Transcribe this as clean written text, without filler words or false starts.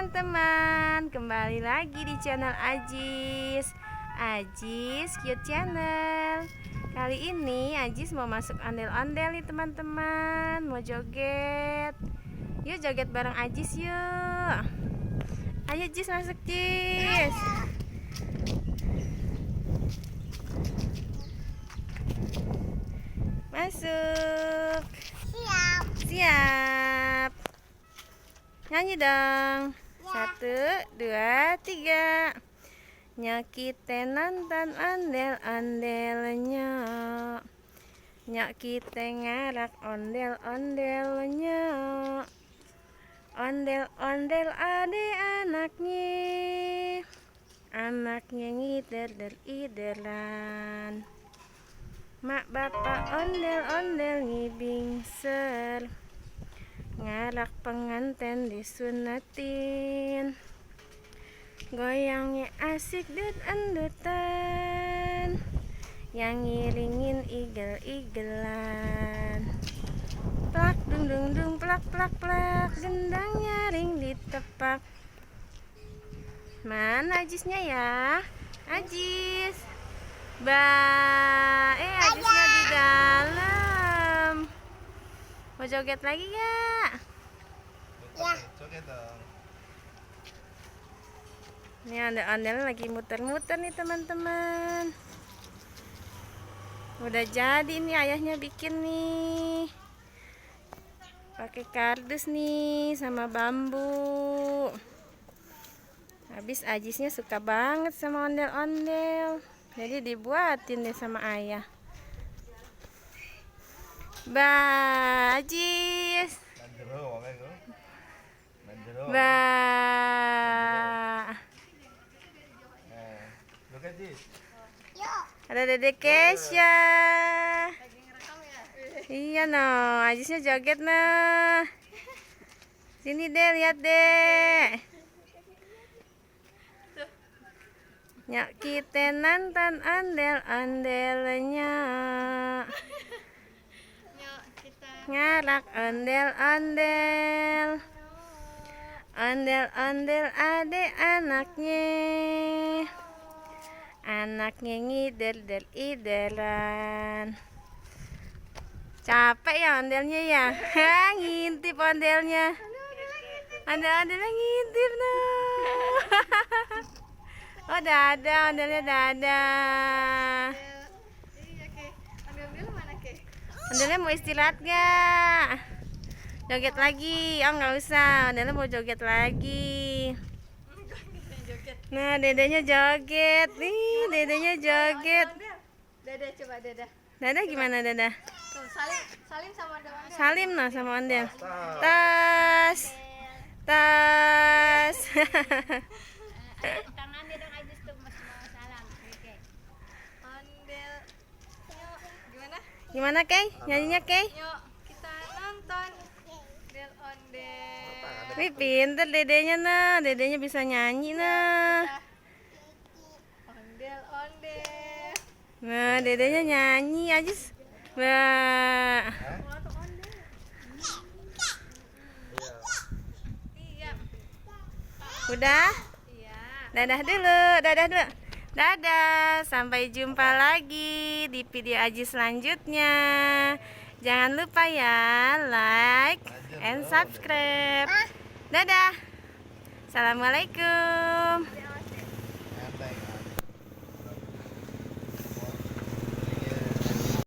teman-teman, kembali lagi di channel Ajis Cute Channel. Kali ini Ajis mau masuk ondel-ondel nih teman-teman. Mau joget. Yuk joget bareng Ajis yuk. Ayo Jis masuk Jis. Masuk. Siap. Siap. Nyanyi dong. 1, 2, 3. Nyaki nonton ondel-ondelnya. Nyaki ngarak ondel-ondelnya. Ondel-ondel ade anaknya. Anaknya ngider-ideran. Mak bapak ondel-ondel ngibingser. Ngarak pengantin disunatin. Goyangnya asik dan endutan. Yang ngiringin igel-igelan. Plak dung dung dung plak plak plak. Gendang nyaring ditepak. Mana Ajisnya ya? Ajis. Ajisnya di dalam. Mau joget lagi gak? Ya. Joget dong. Ini ondel-ondel lagi muter-muter nih teman-teman. Udah jadi nih ayahnya bikin nih. Pakai kardus nih sama bambu. Habis Ajisnya suka banget sama ondel-ondel. Jadi dibuatin deh sama ayah. Ajis. Nanjero wonge iku. Nanjero. Look at this. Yuk. Ada Dede Kesya. Iya no, Ajisnya joget nah. Sini deh, lihat deh. Nyak kita nonton ondel-ondelnya. Ngarak ondel-ondel. Ondel-ondel ade anaknya. Anaknya ngider-ideran. Capek ya ondelnya ya. Ngintip ondelnya. Ondel-ondelnya ngintip noh. Oh dadah, ondelnya dadah. Ondelnya mau istirahat gak? Joget lagi? Oh nggak usah, ondelnya mau joget lagi. Nah dedenya joget. Nih dedenya joget. Dadah coba dadah. Dadah gimana dadah? Tuh, salim sama ondel. Salim nah sama ondel. Tas. Tas. Tangannya dong Ajis tuh mau salam. Oke. Ondel. Yuk, gimana? Gimana Kay? Nyanyinya Kay? Yuk, kita nonton ondel-ondel. Wih pinter dedenya nah. Dedenya bisa nyanyi nah. Ondel-ondel. Nah dedenya nyanyi Ajis. Wah. Iya. Udah? Iya. Dadah dulu, dadah dulu. Dadah, sampai jumpa lagi di video Ajis selanjutnya. Jangan lupa ya, like and subscribe. Dadah. Assalamualaikum.